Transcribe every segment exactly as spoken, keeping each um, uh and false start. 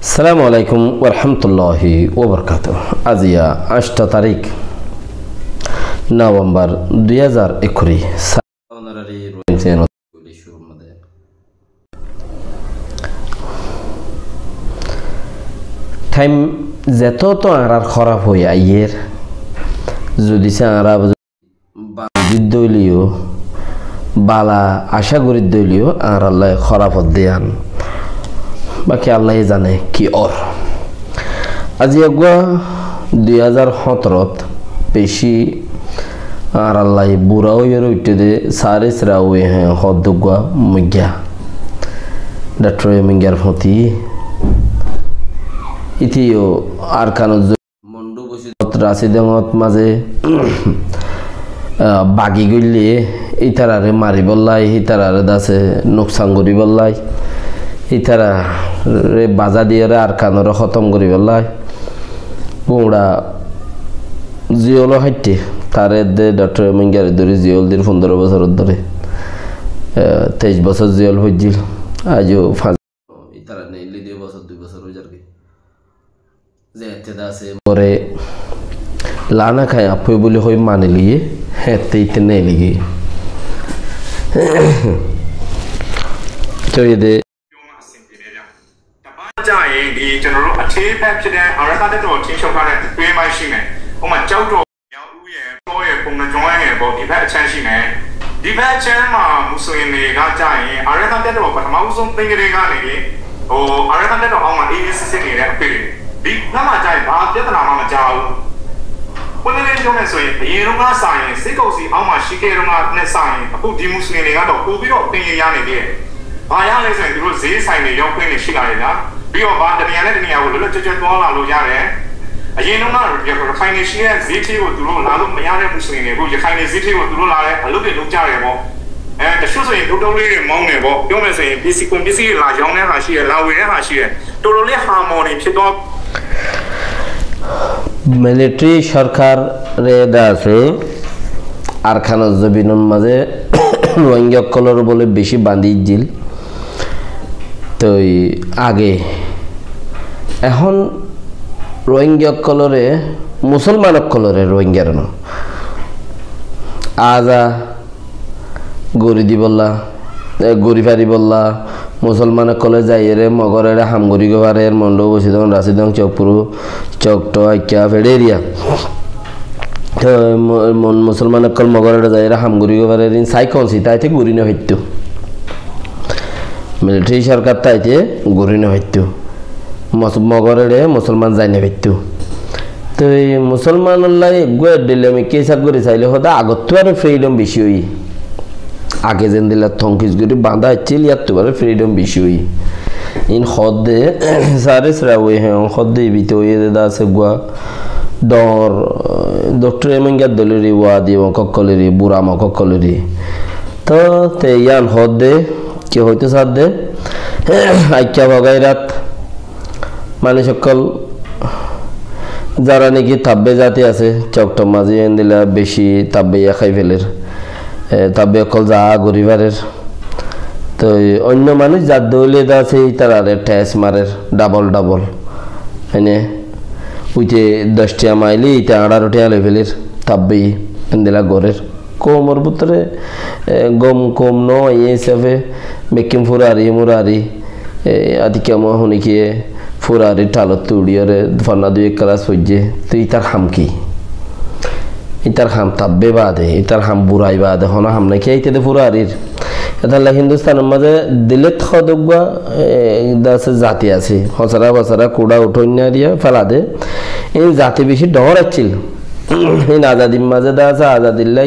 Assalamu alaikum warahmatulláhi wabarakátuhu. Aziya añctho tarík Novembar dui házar ekkuri. Thaim zetót añárar hóraf ói aiyér, zodi se añára bála gorídde óileyó, bála acá gorídde óileyó, añárallá hóraf ódde yián. Baki Allaye zane ki ór. Aijja eggúa dui házar hóñtorot bicí añárallá bura óiyoré uiththé dé, sáre sira ói hé hoódde eggúa moigga. Dhaktor Emingar foti. Íte yó Arkanot Mondhu Bosidongot, Rasidongot mazé, ah, bagi goille, ítararé maribólla, ítararé dase nuksan goríbolla, ítararé baza diyóre Arkanoré hótom goríbolla. Gura ziyolo háitte, taré edde Dhaktor Emingaré dóri ziyol dir fundoro bosór dóri, ah, teic bosór ziyol foijjíl. Aijjó fañs, ítara neillé dui bosór, dui bosór ói zargói. Ze etteda asé, bore lana kai appoi buli hoi mani liye, hette itte nei ligi. Toh ede. ဒီဘက်ကျရင် ဒီကျွန်တော်တို့အရှေ့ဘက်ဖြစ်တဲ့အာရက္ခတပ်တော်ထိန်းချုပ်ထားတဲ့အတွင်းပိုင်းရှိမယ်။ ဥပမာကျောက်တော် မြောက်ဦးရယ်၊ တောရယ်၊ ပုဏ္ဏားကျွန်းရယ်ပေါ့၊ ဒီဘက်အခြမ်းရှိမယ်။ ဒီဘက်အခြမ်းမှာမွတ်စလင်တွေကကျရင် အာရက္ခတပ်တော်ပထမဦးဆုံးသိမ်းကတည်းကနေ ဟို အာရက္ခတပ်တော်အောက်မှာအေးအေးဆေးဆေးနေတဲ့အဖေ။ ဒီဘက်မှာကျရင်ဘာပြဿနာမှမကြားဘူး။ ပွင့်လင်းလင်းပြောမယ်ဆိုရင် အရင်တုန်းကစရင် စစ်ကောင်စီအောက်မှာရှိခဲ့တုန်းကနဲ့စရင် အခုဒီမွတ်စလင်တွေကတော့ပိုပြီးတော့အခွင့်အရေးရနေသေးတယ်။ ဘာရလဲဆိုရင် သူတို့ဈေးဆိုင်တွေရောင်းခွင့်တွေရှိလာတယ်ဗျာ။ ပြီးတော့ဘာ တနေရာနဲ့တနေရာကိုလွတ်လွတ်ကျွတ်ကျွတ်သွားလာလို့ရတယ်။ အရင်တုန်းကရခိုင်တွေရှိတဲ့ဈေးထဲကိုသူတို့လာလို့မရတဲ့မွတ်စလင်တွေ အခုရခိုင်တွေဈေးထဲကိုသူတို့လာတယ်၊ အလုပ်တွေလုပ်ကြတယ်ပေါ့။ အဲ တချို့ဆိုရင်ဒိုးဒိုးလေးတွေမောင်းတယ်ပေါ့။ ပြောမယ်ဆိုရင် ပစ္စည်း ကုန်ပစ္စည်းတွေလာရောင်းတဲ့ဟာရှိတယ်၊ လာဝယ်တဲ့ဟာရှိတယ်။ တော်တော်လေး harmony ဖြစ်သွား Military sorkarre dase Arkanor zobinor mazé Rohingya ókkolore bóle beci bandí dil. Toi age, ehón Rohingya ókkolore, Musolman ókkolore, Rohingyare no, aza gorí dibolla, e, gorí faribólla, Musolman ókkole zaiyóre Mogorere ham gorí goi farer, Mondhu, Bosidong, Rasidong, Chokpuru, Chokto, Aikka, Fedheria. Toi mo-, mon-, Musolman ókkol Mogorere zaiyóre ham gorí goi farer, in sai konsi taite gorí no faitto. Military sorkar taite gorí no faitto. Mos-, Mogorere Musolman zai no faitto. Toi Musolmanolla eggúa edde lemikká isab gorí saile hoóde agottú aró freedom beci óiye. Age zendilla tonkis gorí bañdá accíl, iyattú aró freedom beci óiye. In hoóde, sáre sira ói hé, hoóde ibit óiye de dase eggúa dhoóñr, Doctor Emingar dóilori, Wadi Mok ókkolori, Bura Mok ókkolori. Toh te yián hoóde, ki hoitó saádde, Aikka Fogairat manúic ókkol zara niki tabbe zati asé, Choktor mazé endilla beci tabbe iye hái feler. E, tabbe ókkol za gorí farer. Toi oinno manúic zadde óile de asé, ítarare test marer, double double. Ene, uite doc tiañ maile, ite añçáro tiañ loi feler, tabbe endilla gorer. Koumor bútore, e, gom koum no, e hísafe bekkún furari, murari, e, atikka mo honikiye furari talottú uçiyóre fonná dui ek kelas foijje, toi ítar ham ki? Ítar ham tabbe baade, ítar ham burai baade, hono ham nai, kiyá ite de furarir. Etolla Hindustanor mazé dilet hoóde eggúa, e, dase zati asé, hosara bosara kuça uthóinna diya fela de, in zati beci dhoóñr accíl. Hín azadir mazé de asé, azadillá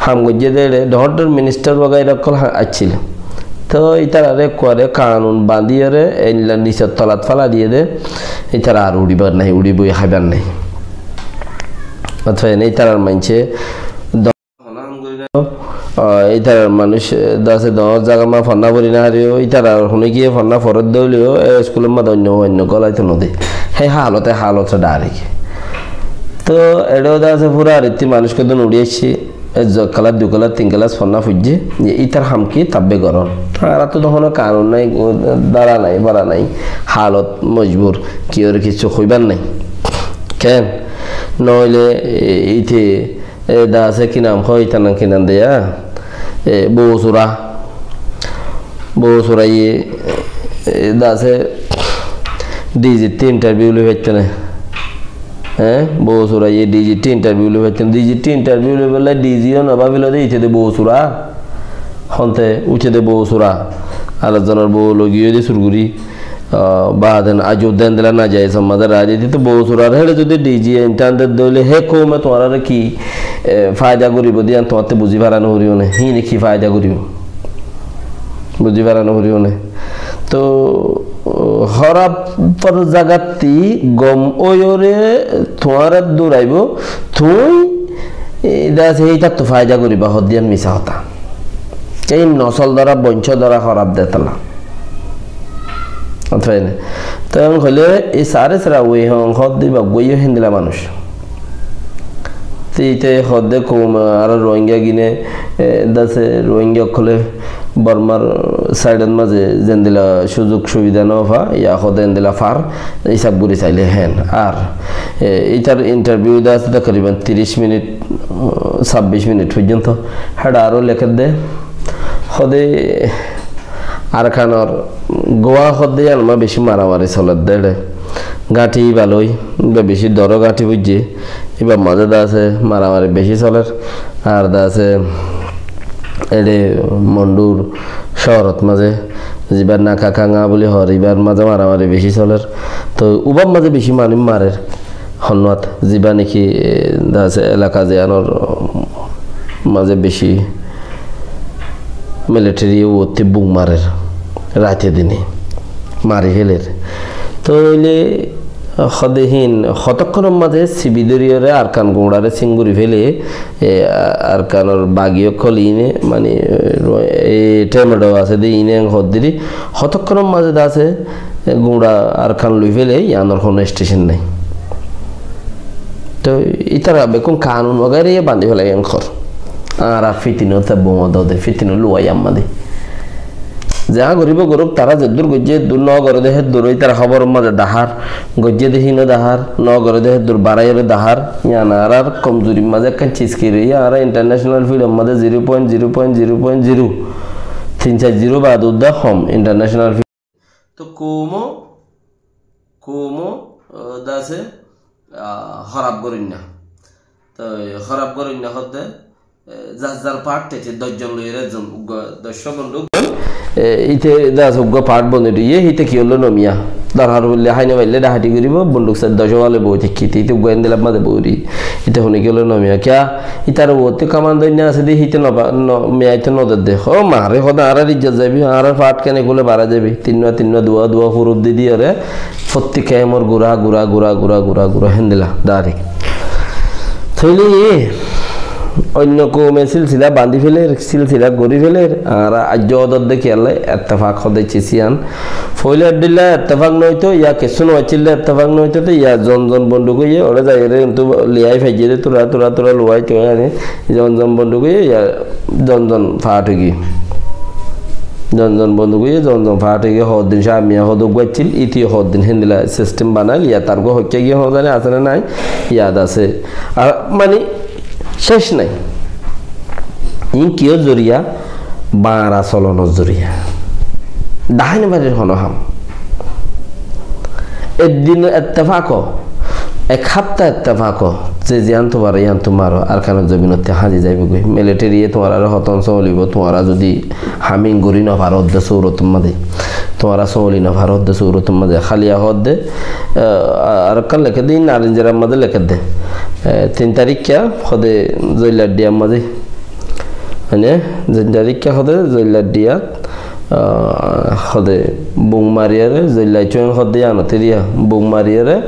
ham goijjé de ére dhoóñr dhoóñr minister wagaira ókkol ha-, accíl. Toh ítarare ekkuare kanun bañdiyóre eilla nisor tolat félai diyé de, ítara ar uçibar nái, uçiboi háibar nái. Ótoba ene ítarar maincé do-, ah, ítarar manúic de asé dhoóñr zaga ma fonná fori no faribo, ítarar hone giyé fonná foredde óileyo, e iskulor mazé oinno oinno gólai to no de. Hé halote, halote dharik. Toh eçé de asé furarittú manúic hodún uçí aiccé, e zo kelas, dui kelas, tin kelas fonná foijjé, e ítar ham ki tabbe goron. Añárattú to honó kanun nái, dara nái, fora nái, halot mojbur, kiyóre kissú hoibar nái. Ken? Noóile, e, ite, e, de asé ki nam hoó, itar nam ki nam de, e, bou sura. Bou suraye, e, de asé, D G ttú interview loi faitto né. Hé, bou suraye D G ttú interview loi faitto né. D G ttú interview loi bóle D G yó no báfilo de, ite de bou sura. Honte, ite de bou sura. Ar ekzonor bou loi giyé de sur gori. Ah, baade aijjó de endilla najaiz or maze raái dito, bou surar héçe zodi D G ye intán de dóile, hé koume tuáñrare ki, e, faida goribo de yián tuáñtte buzí fara no foribó né, híine ki faida goribo. Buzí fara no foribó né. To, hóraf or zagattú gom óiyore tuáñre duraibo, tuñí, e, de asé, ítattú faida goriba, hoó de yián misá hotá. Ei nosol dóra, bonco dóra hóraf de tolla. Ótfai né. Te yián hoilé, e Saris Rawi hon hoó de ibá uggúa yó héndilla manúic. Te ite hoó de koum, añára Rohingya gine, e, de asé Rohingya ókkole Bormar side ot maze zendilla suzuk subida no fa, ya hoó de endilla far, isab gori saile hén. Ar, e, itar interview de asé takriban tiríc minit, o, sabbic minit foijjonto. Héçe aró lekér de, hoó de Arkanor Goa hoó de yián ma beci maramari soler de héçe. Gáñthi íba loi, íba beci doro gáñthi foijje. Íbar maze de asé maramari beci soler. Ar de asé eçe Mondur cóorot maze, zibar Nakakanga buli hoór, íbar maze maramari beci soler. To ubar maze beci manúic marer. Honnuat, ziba niki, e, de asé elaka ziyánor maze beci military uottí bum marer, raite dine mari féler. Tóile hoó de hín, hotókkonor maze sibi dóriyore Arkan guñçare sin gori féle, e, Arkanor bagi ókkol ine, mani, e, temedho asé de ine hoó de ri, hotókkonor maze de asé, e, guñça Arkan loi féle, yiánor honó station nái. To ítara bekkún kanun wagaira ye bandi félaiye enkor. Añára fitina te bom dode, fitina luwai amma de. Za goribo goruk, tara zeddur goijje, eddur no gore de, heddur ítara hóboror maze dahar, goijje de híno dahar, no gore de, heddur baraiyore dahar, yián añárar komzurir maze ekkán ciski roiye, añára international field or maze zero point zero point zero point zero, tin sair zero baade udda hom international field. To koumo, koumo, ah, de asé, ah, hóraf goróinna. To hóraf goróinna hoó de, eh, zar zar part tete doc zon loiyore ekzon, uggúa doc bonduk. Eh, ite de asé uggúa part boni diye, ite ki óilo nomiya. Dorhar óile háina faille dhaháti goribo, bonduk sar doc wale boi tákki, ite uggúa endilla maze boi ri. Ite hone ki óilo nomiya. Kiya, itar uottú kaman dóinna asé de, hite no ba-, no, miyai to no de de. Ó mare, hoó de añárar izzot zaibi, añárar part kene kule bara zaibi. Tinnua, tinnua, dua, dua, huruf di diyore, fotti kemor gura, gura, gura, héndilla, darik. Tóile ye, oinno koume silsila bandi féler, silsila gori féler, añára aijjó odor de kiyólla ettefak hoó de cis yián. Foila dilla ettefak no óito, ya kessú no accíl de ettefak no óito, te ya zon zon bonduk óiye, ore zaiyore kintu liyai faijje de tura, tura, tura luwai tuwai ani, zon zon bonduk óiye, ya zon zon fath óigiye. Zon zon bonduk óiye, zon zon fath óigiye, hoddin Cah Miya hoó de uggúa accíl, ite hoddin héndilla system banail, ya tar uggúa hoikka giyé hoó zani asé né nai, yad asé. Ar mani, céc nai. Iín kiyór zoriya? Bañra solonor zoriya. Dahái no farir hono ham. Ek din ettefak ó, ek hafta ettefak ó, ze ziyántu faro yíantu maro, Arkanor zobinottú háñzi zaibogói. Military ye tuáñrare hotón sólibo, tuáñra zodi haming gorí no faro de surotor maze, tuáñra sóli no faro de surotor maze, háliya hoó de, eh, ar ekkán leké de, Narinjerar maze leké de. Eh, tin tarikka hoó de Zoilar Diyar maze. Mane, Zoilar Diyar hoó de, Zoilar Diyar, ah, hoó de bum mariyore, Zoilar Cuin hoó de yíanot eriya, bum mariyore,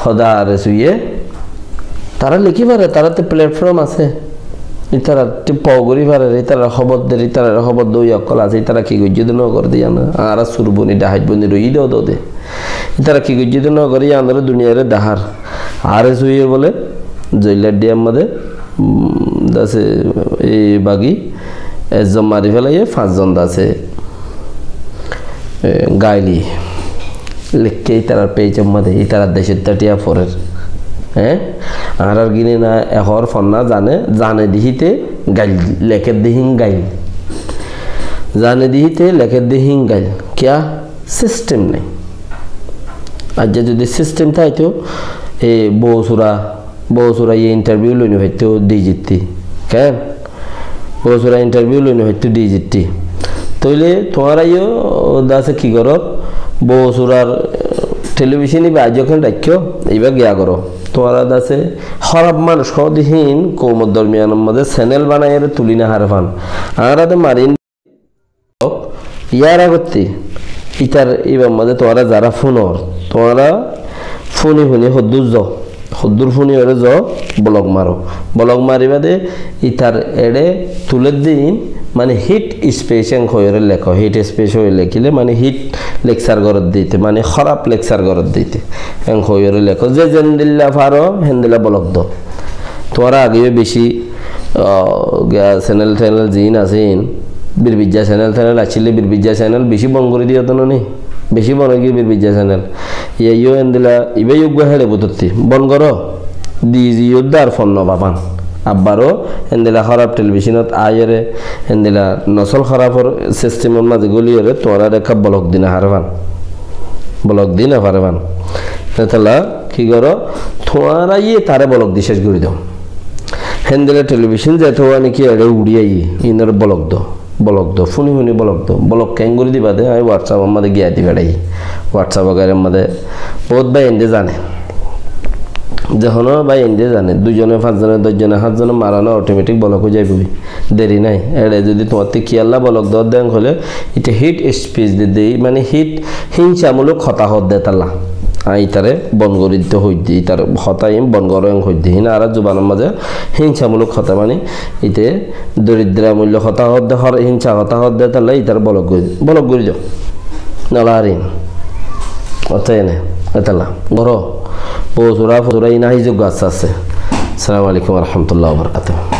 hoó de R S U ye. Tará lekí fare, tará te platform asé. Itará te po gorí fare, itará hóbor der, itará hóbor dóiya ókkol asé, itará ki goijjé de no goré de yían. Añára sur boni, dahait boni roiyí de ódode. Itará ki goijjé de no goré yíanore duniyare dahár. R S U ye bóle, Zoilar Diyar maze, um, de asé, e bagi, ekzon mari félaiye, fañs zon de asé, E, gaili lekké ítarar page or mazé, ítarar decót táki forer. Hé? Añárar gíne na ehór fonná zane, zane dehíte gail, lekédde hín gail. Zane dehíte lekédde hín gail. Kiyá? System nai. Aijja zodi system táito, e, bou sura, bou sura ye interview loi no faitto dijitti. Ken? Bou sura interview loi no faitto dijitti. Tóile tuáñra yó dase ki goror? Bou surar, eh, television iba aijja ken raikkó, iba giya goró. Tuáñra dase hóraf manúic hoóde hín koumor dormiyanor mazé channel banaiyóre tuli no fare fán. Añára de marin Yar agottí ítar ibar mazé tuáñra zará fúnor, tuáñra fúni fúni hoddúr zo, hoddúr fúniyóre zo, block maro. Block mari bade ítar eçé tuledde ín, mani heat speech en hoiyóre lekó, heat speech hoiyóre lekíle, mani heat lecture goródde íte, mani hóraf lecture goródde íte, en hoiyóre lekó. Ze zendilla faro, héndilla block do. Tuáñra age yó beci, ah, giya channel tenel ziín asé ín, birbijja channel tenel accíle, birbijja channel beci bon gorí diyé de no ni? Beci bon ói giyé birbijja channel. Iye yó endilla, iba yó uggúa héçe butottí bon goró, di zi yó dar fon no fafán. Abbar ó endilla hóraf televisionot aiyóre, endilla nosol hórafor systemor mazé góliyóre tuáñrare ekká block di no fare fán. Block di no fare fán. Etolla ki goró? Tuáñra yé taré block di céc gorí do. Héndilla television zeto ani ki eçé uçí aiyé, ínore block do, block do, fúni fúni block do. Block keén gorí diba de, añí WhatsApp or mazé giya di feçaiyí. WhatsApp or mazé bout bái ende zane. Ze hono bái ende zane, dui zone, fañs zone, doc zone, háñt zone mara no, automatic block ói zaiboi. Deri nai. Eçé zodi tuáñtte kiyólla block dór de hoilé, íte heat speech de de, mani heat, híngsamuluk hotá hoódde tálla. Añí ítare bon gorí dito hoiddé, ítar hotá ín bon goró en hoiddé. Hín añárar zubanor mazé híngsamuluk hotá, mani íte doridramullo hotá hoódde, hor híngsa hotá hoódde tálla, ítare block gorí, block gorí do. Nolarin. Ótte ene, etolla. Goró. Bou sura, fusura, ín ahi zogga asté asté. Assalamu alaikum wa rahmatullahi wa barakatuhu.